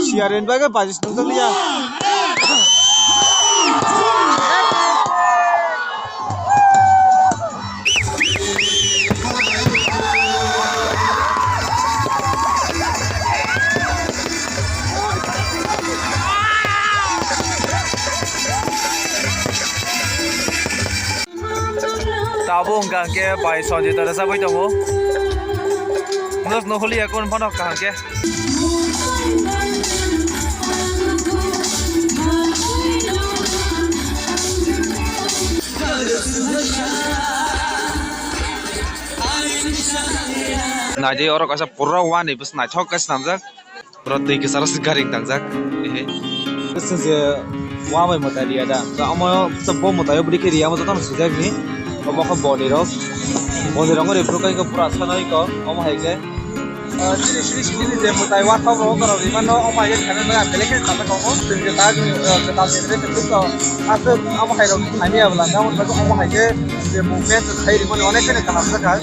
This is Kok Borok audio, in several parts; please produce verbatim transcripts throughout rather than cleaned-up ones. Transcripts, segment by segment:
Siarin bagwi baji swngjak liya. Tabuk hwnkha hwnkhe bai Sanjita rwchapwi tongo. Nws nuhuli ya kun phano kaham khe. Naidi oro kaisa pura wani bwswk naithok khe swnamjak. Pura twi kwcharo se gari tangjak. Ehe. Bwswk je wa bai mwtai riya da. Da omo sa bo mwtai bwrwi khe riya, omo jotono swijak ni. Omo khe boni rok. Boni rok ri phuru khe pura sanai ko. Omo hai khe. Ah, chini chini chini je mwtai wa thok rok rok ri mano, omo hai khe khaina belek khe khaina tongo. Twi je ta, ah, ta je se tu to. Asa omo hai rok khaini abla. Omo hai khe je movement khai ri mano onek khe kaham kha.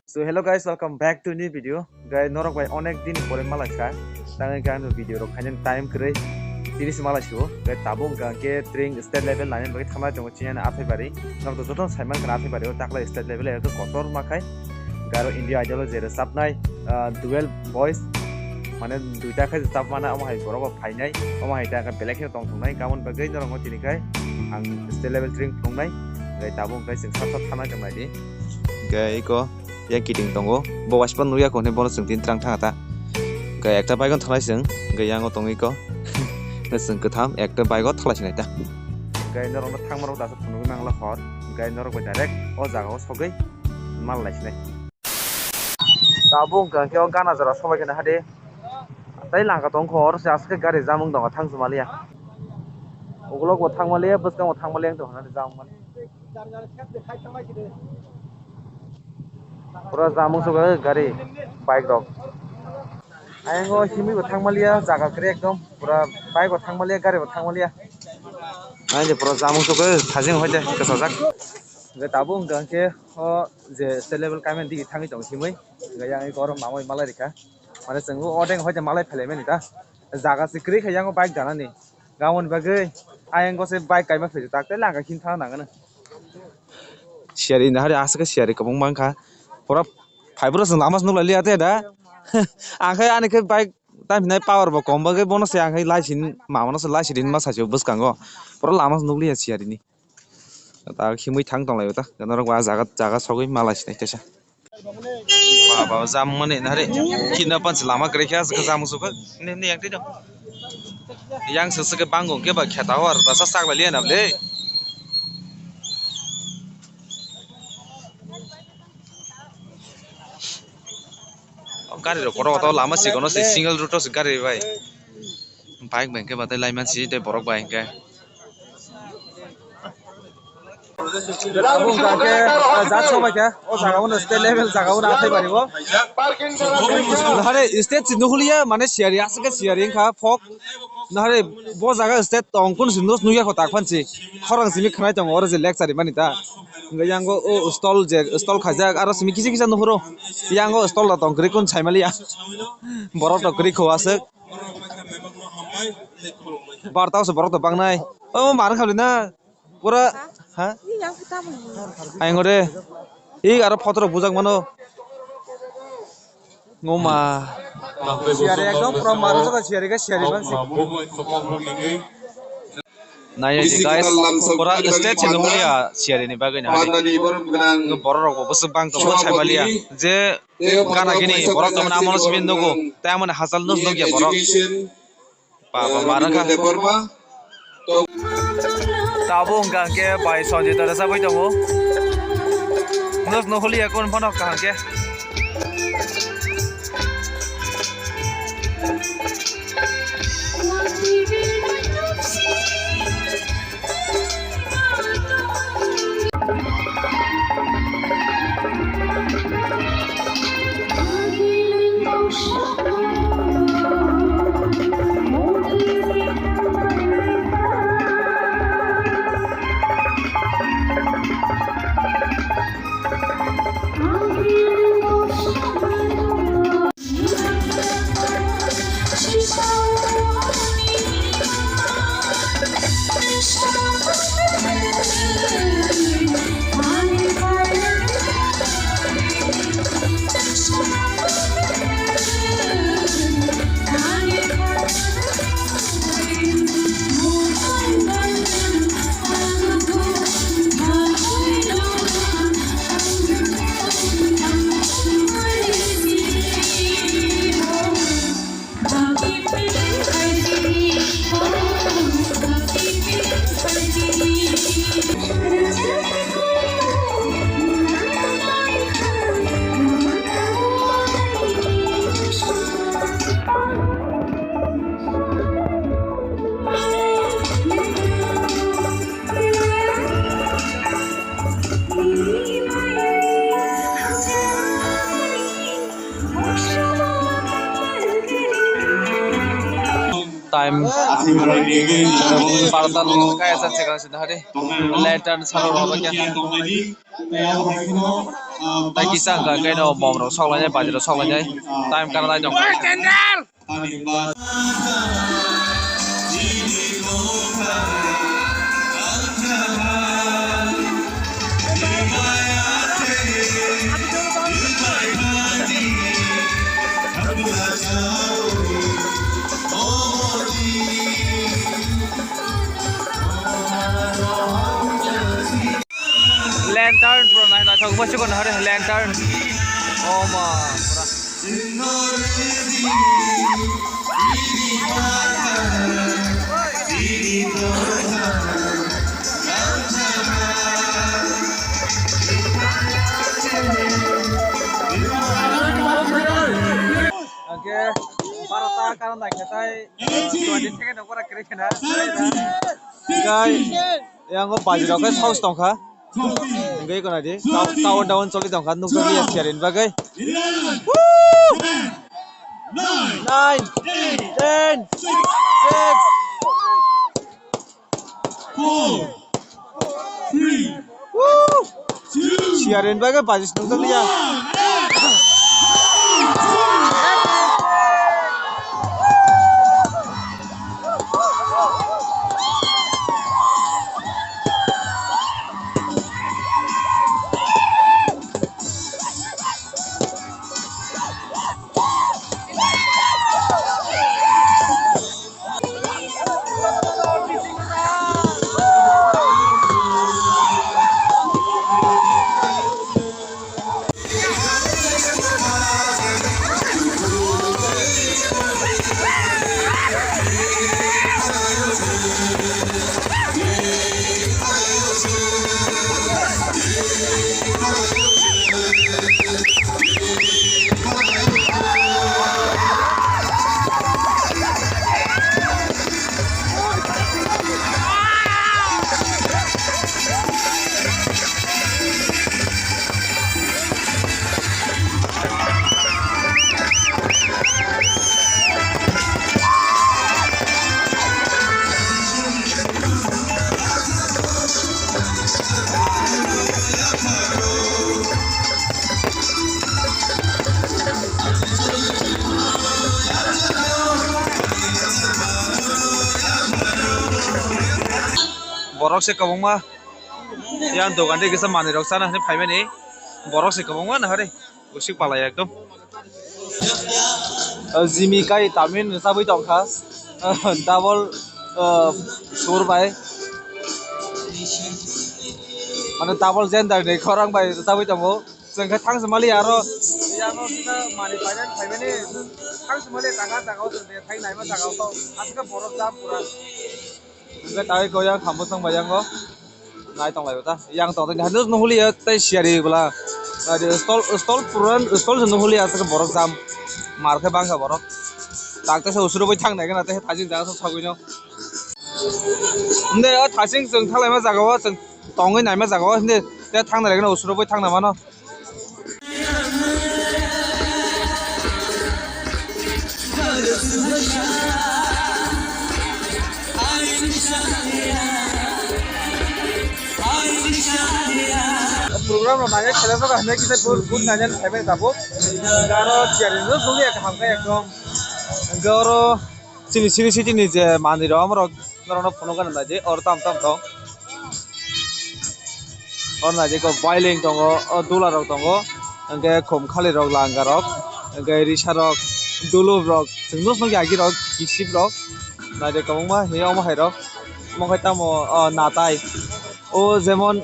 So hello guys, welcome back to new video. Guys, norok bai onek din pore malaisa. Tangwi khe ano video rok khainani time kwrwi. Tini se malaisio. Guys, tabuk hwnkha khe train state level lainani bagwi thanglai tongo chini Athaibari. Norok to jotono saiman khna Athaibari o taklai state level ekdom kotor ma khai. Garo India Idol o je rwchapnai, ah, dual voice. Mane duita khai rwchap mana omo hai borok bo phainai. Omo hai ta belek khe tong thungnai. Kamon bagwi norok no tini khai ang state level train thungnai. Guys, tabuk hwnkha chwng sat sat thangnai tong nai di. Hwnkhe eko yang kiting tongo, bo waispa nukya kho hinwi bono chwng tini twlang thangkha ta. Hwnkhe ekta bike-o thanglai chwng, hwnkhe yango tongwi kho. Hwnkhe chwng kwtham ekta bike-o thanglai sinai ta. Hwnkhe norokno thangmarok daso phunugwi mangla hor, hwnkhe norok bai direct o jagao sogwi mal lai sinai. Tabuk hwnkhe o gana jora sobai khe naha de. Tei langka tong kho, oro se aswk khe gari jamung tongo, thang chuma liya. Ukulok bo thang maliya, bwskang bo thang maliya, wng tong kha na jamung mani. Pura jamung suka gari, bike rok. Ayang o himwi bo thang maliya, jaga kwrwi ekdom. Pura bike bo thang maliya, gari bo thang maliya. Ayang de pura jamung suka, thajeng hoi de kwchajak. Hwnkhe tabuk hwnkha khe o je state level kaimani digi thangwi tong himwi. Hwnkhe yang eko oro mamwi malai rikha. Mane chwng o odeng hoi de malai phelaimani ta. Jaga se kwrwi kha yang o bike danani. Gabon bagwi ayang o se bike kaima phaijakha, tei langka khin thang nangano. Siyari nahari aswk khe siyari kwbangma wngkha. Pura phaibrwsong lama se nuklai liya te da. Ang khe ani khe bike tamo hinai power bo kom bagwi bono se ang khe laisin mamano se laisidin ma sasio bwskango. Pura lama se nukliya siyarini. Ta himwi thang tonglaio ta. Norok ba jaga, jaga sogwi malai sinai kaisa. Ba, ba, jam mani nari. Kina panch lama kwrwi khe aswk jam sukha. Ni, ni yang tino. Yang saswk bango khe ba kheta hor ba sa sak lai liya na ble. O gari rok kotor kotor lama sikono se single route o se gari bai. Bike bai hwnkhe batai laiman si tei borok bai hwnkhe. Abo hwnkha khe, ah, jat sobai kha, o jaga o state level jaga o athai bari o. Nahare state si nuhuliya, mane siyari aswk khe siyari wngkha phok. Nahare bo jaga state tong kun si nus nukya kho tak phan si. Khorang simi khnai tongo oro je lecture mani ta. Hwnkhe yango o stall je stall khaijak aro simi kisa kisa nuhuro. Yango stall rok tong kwrwi kun saimaliya. Borok rok kwrwi kho aswk. Bar tao se borok to bangnai. O mar khamli na. Pura ha? Ayang ore. I aro photo rok bujak mano. Ngoma. Siyari ekdom pura mar jaka siyari ka siyari bang si. Nai di guys, pura state se nungya siyari ni bagwi na. Borok rok bo bwswk bang tong saimaliya. Je Gana gini borok tongmani amo no sibin nugo, tei amo ni hachal no nukya borok. Baba, ma rwkha. Tabuk hwnkha hwnkhe bai Sanjita rwchapwi tongo. Nus nuhuliya kun phano kaham khe. Time barta kaya sa chekang sida hari. Lantern salo rok ya. Tai kisa hwnkha khe no bom rok sok lainai, baji rok sok lainai. Time kana nai tong. Lantern bro, nai naithok bo chikon hari lantern. Oh ma, pura. Hwnkhe barota karon naikhe tai twenty second rok pura kwrwi khna. Hwnkhe yang o baji rok khe saus tongkha. Hwnkhe kono di count down choli tongkha, nukjakliya chair ni bagwi. Woo! Nine, ten, six. Siarin bagwi baji swnamjakliya. Borok se kwbangma yang dogan de kisa manwi rok chana hinwi phaimani borok se kwbangma nahari. Usik palai ekdom. Jimmy kai tamin rwchabwi tongkha. Double sur bai. Mane double gender ni khorang bai rwchabwi tongo. Chwng khe thangsi mali aro yang no sita mani painani phaimani thangsi mali taka jaga o chwng de thai naima jaga o to aswk borok jam pura. Hwnkhe taiwi kok yang khambo chwng bai yango nai tong lai ta yang tong tong hanu nuhuli ya tei siyari bwla. Nai de stol stol puran stol se nuhuli aswk borok jam mar khe bangkha borok tak tei se usuro bai thang nai gana tei thajin jaga se sagwi no. Hwnkhe o thasing chwng thang laima jaga o chwng tongwi naima jaga o hwnkhe tei thang nai gana usuro bai thang nai mano. Program rok nai khe kisa good good nai phai bai tabuk. Aro chair ni nung ya kaham khe ekdom. Hwnkhe oro chini siri city ni je manwi rok omo rok. Norokno phunukgwi naidi, oro tam tam tong. Oro naidi kok bailing tongo, o dula rok tongo, hwnkhe khum khali rok, langa rok, hwnkhe risa rok, dulub rok, chwng nuknukya agi rok, kisip rok, naidi kwbangma hinwi omo hai rok, omo khai tamo, o natai, o jemon.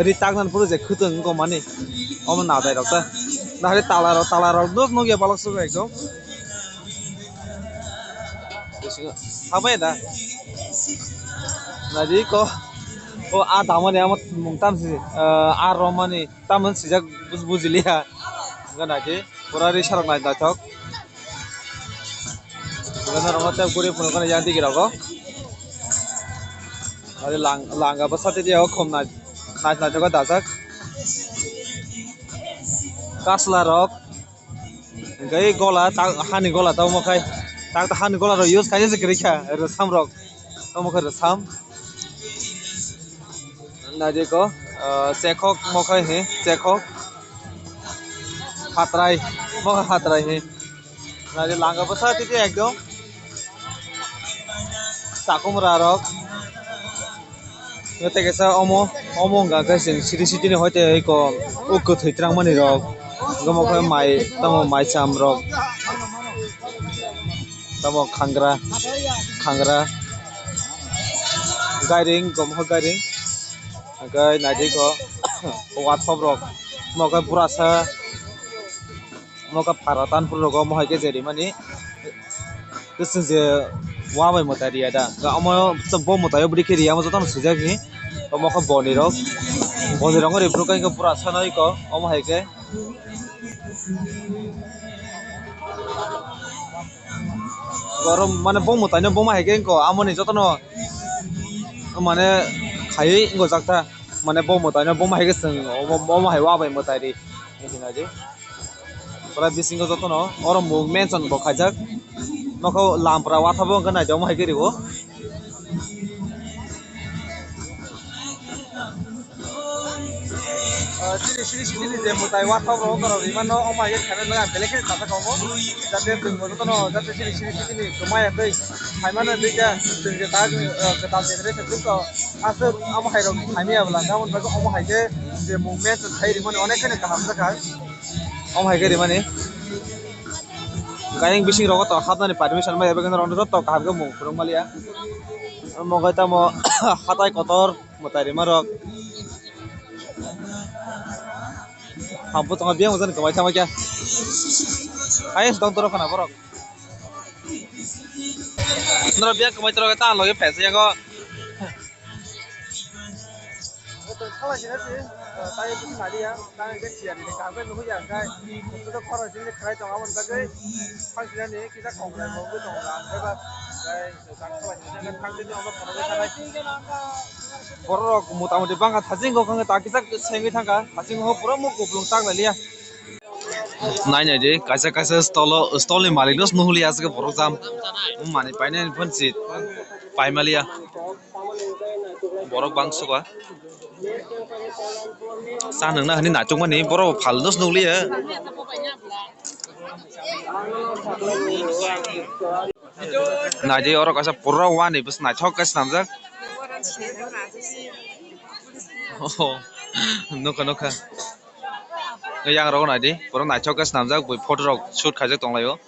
Ri taknani phuru je khwtwng wngkha mani. Omo natai rok ta. Nahari tala rok, tala rok nuk nukya balok swk ekdom. Bisingo. Habai da. Naidi ko. O a damani amo mung tam si. A romani tam sijak bujiliya. Wngkha naidi. Pura ri sarok nai naithok. Gana rongo tei guri phunukgani yang digi rogo. Ari lang langa bwsa tei dia khum nai nai naithok dajak. Kasla rok. Hwnkhe gola ta hani gola ta omo khai. Tak ta han gola rok use khaina se kwrwi kha, rwsam rok. Omo khe rwsam. Naidi ko, ah, chekhok mo khe he, chekhok. Hatrai, mo khe hatrai he. Naidi langa bwsa titi ekdom. Takumra rok. Tei kaisa omo, omo wngkha khe chwng city city ni hoite eko uk kwthwi twrangmani rok. Omo khe mai, tamo mai cham rok. Tamo khangra, khangra. Gairing, gom khe gairing. Hwnkhe naidi ko wathop rok. Omo khe pura sa. Omo khe para tanpur rogo omo hai khe je rimani. Kwchwng je wa bai mwtai riya da. Ga omo bo mwtai o bwrwi khe riya, omo jotono swijak ni. Omo khe boni rok. Boni rok ri phuru khe pura sanai ko omo hai khe. Borom mane bo mwtai no bo ma hai khe ko amoni jotono mane khaiwi wngkha jak ta. Mane bo mwtai no bo ma hai khe chwng omo, omo hai wa bai mwtai ri. Hinai di. Pura bisingo jotono oro mung mention bo khaijak. Nokho lampra wathabo wngkha naidi omo hai khe ribo. Ah, chini, chini, chini, chini je mwtai wathok rok, borok rok rimano, omo hai khe khaina belai kheno chajak omo. Jate chwng bo jotono, jate chini, chini, chini, chini, kwmaya twi phaimano twi khe chwng je ta, ah, kwtal generation twi khe aswk omo hai rok phaimaya bwla, tamoni bagwi omo hai khe je movement khai rimani onek kheno kaham jakha. Omo hai khe rimani. Gayeng bising rogo to hapnani permission bai ebe khe norok joto kaham khe mung phurung maliya. Omo khe tamo hatai kotor mwtai rima rok. Hambo tongo biyang ujani kwmai thangma khe. Ayes dong toro khana borok. Norok biyang kwmai toro khe ta logi phaisa yago. Thalai sina si, tai bwswk naliya, tai khe siyar ni kaham khe nuhya, khe khorang sini khlai tongo, aboni bagwi phang sinani kisa kok lai bo wngwi tongo, ang khe ba, tai tang thalai sina khe thang sini omo khorang khe thalai. Borok rok mota moti bangkha, thaching kok wngkha, ta kisa sengwi thangkha, thaching kok pura muk kuplung tak lai liya. Nai nai di, kaisa kaisa stolo, stolni malikno se nuhliya aswk borok jam. Manwi painani phone si paimaliya. Borok bangsuka. Cha nungna hwnwi naitukmani borok phalno se nuhliya. Nai di oro kaisa pura wani bwswk naithok khe swnamjak. Oh, nukha nukha. Yang rok nai di, borok naithok khe swnamjak, bui photo rok shoot khaijak tonglaio.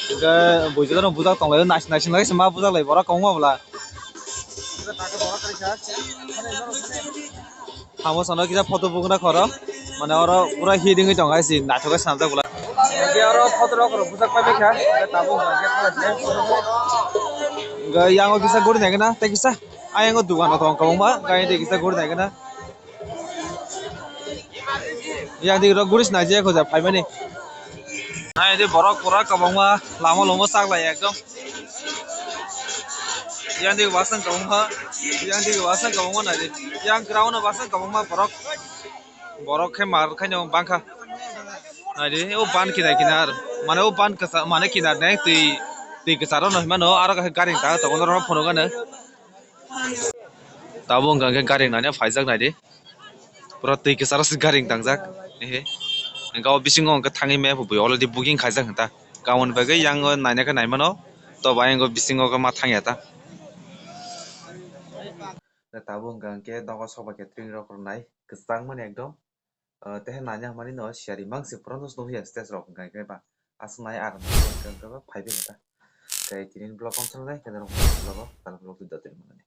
Hwnkhe buijoto no bujak tonglaio, naising naising lai se ma bujak lai borok kwbangma bwla. Hamo sano kisa photo bukna khoro. Mane oro pura hit wngwi tongo hai si naithok khe swnamjak bwla. Hwnkhe oro photo rok rw bujak pai kha. Tabuk hwnkhe hwnkhe yango kisa guri naikhe na tei kisa. Ayang o dugan rok tongo kwbangma. Hwnkhe tei kisa guri naikhe na. Yang di rok guri se naijak hoja phaimani. Nai di borok pura kwbangma lama lomo chaklai ekdom. Yang di wasang kwbangma, yang di wasang kwbangma nai di. Yang ground o wasang kwbangma borok. Borok khe mar khaino bangkha. Nai di o ban kinai kinar. Mane o ban kwchar mane kinar nai twi twi kwcharo no hinmano aro khe gari ta tongo norok phunukgano. Tabuk hwnkha khe gari nani phaijak nai di. Pura twi kwcharo se gari tangjak. Ehe. Hwnkhe o bisingo hwnkhe thangwi map bui already booking khaijak hinta. Kamoni bagwi yang o naina khe naimano. To bai yang o bisingo khe ma thangya ta. Tabuk hwnkha khe doga soba catering rok rwnai kwchangmani ekdom. Ah, tei naina hamani no siyari mangsi pura no snow ya stage rok hwnkha khe ba. Aswk nai ar hwnkha khe ba phaibai khe ta. Tei tini vlog kom sanai khe norok vlog o tal vlog video twi mani.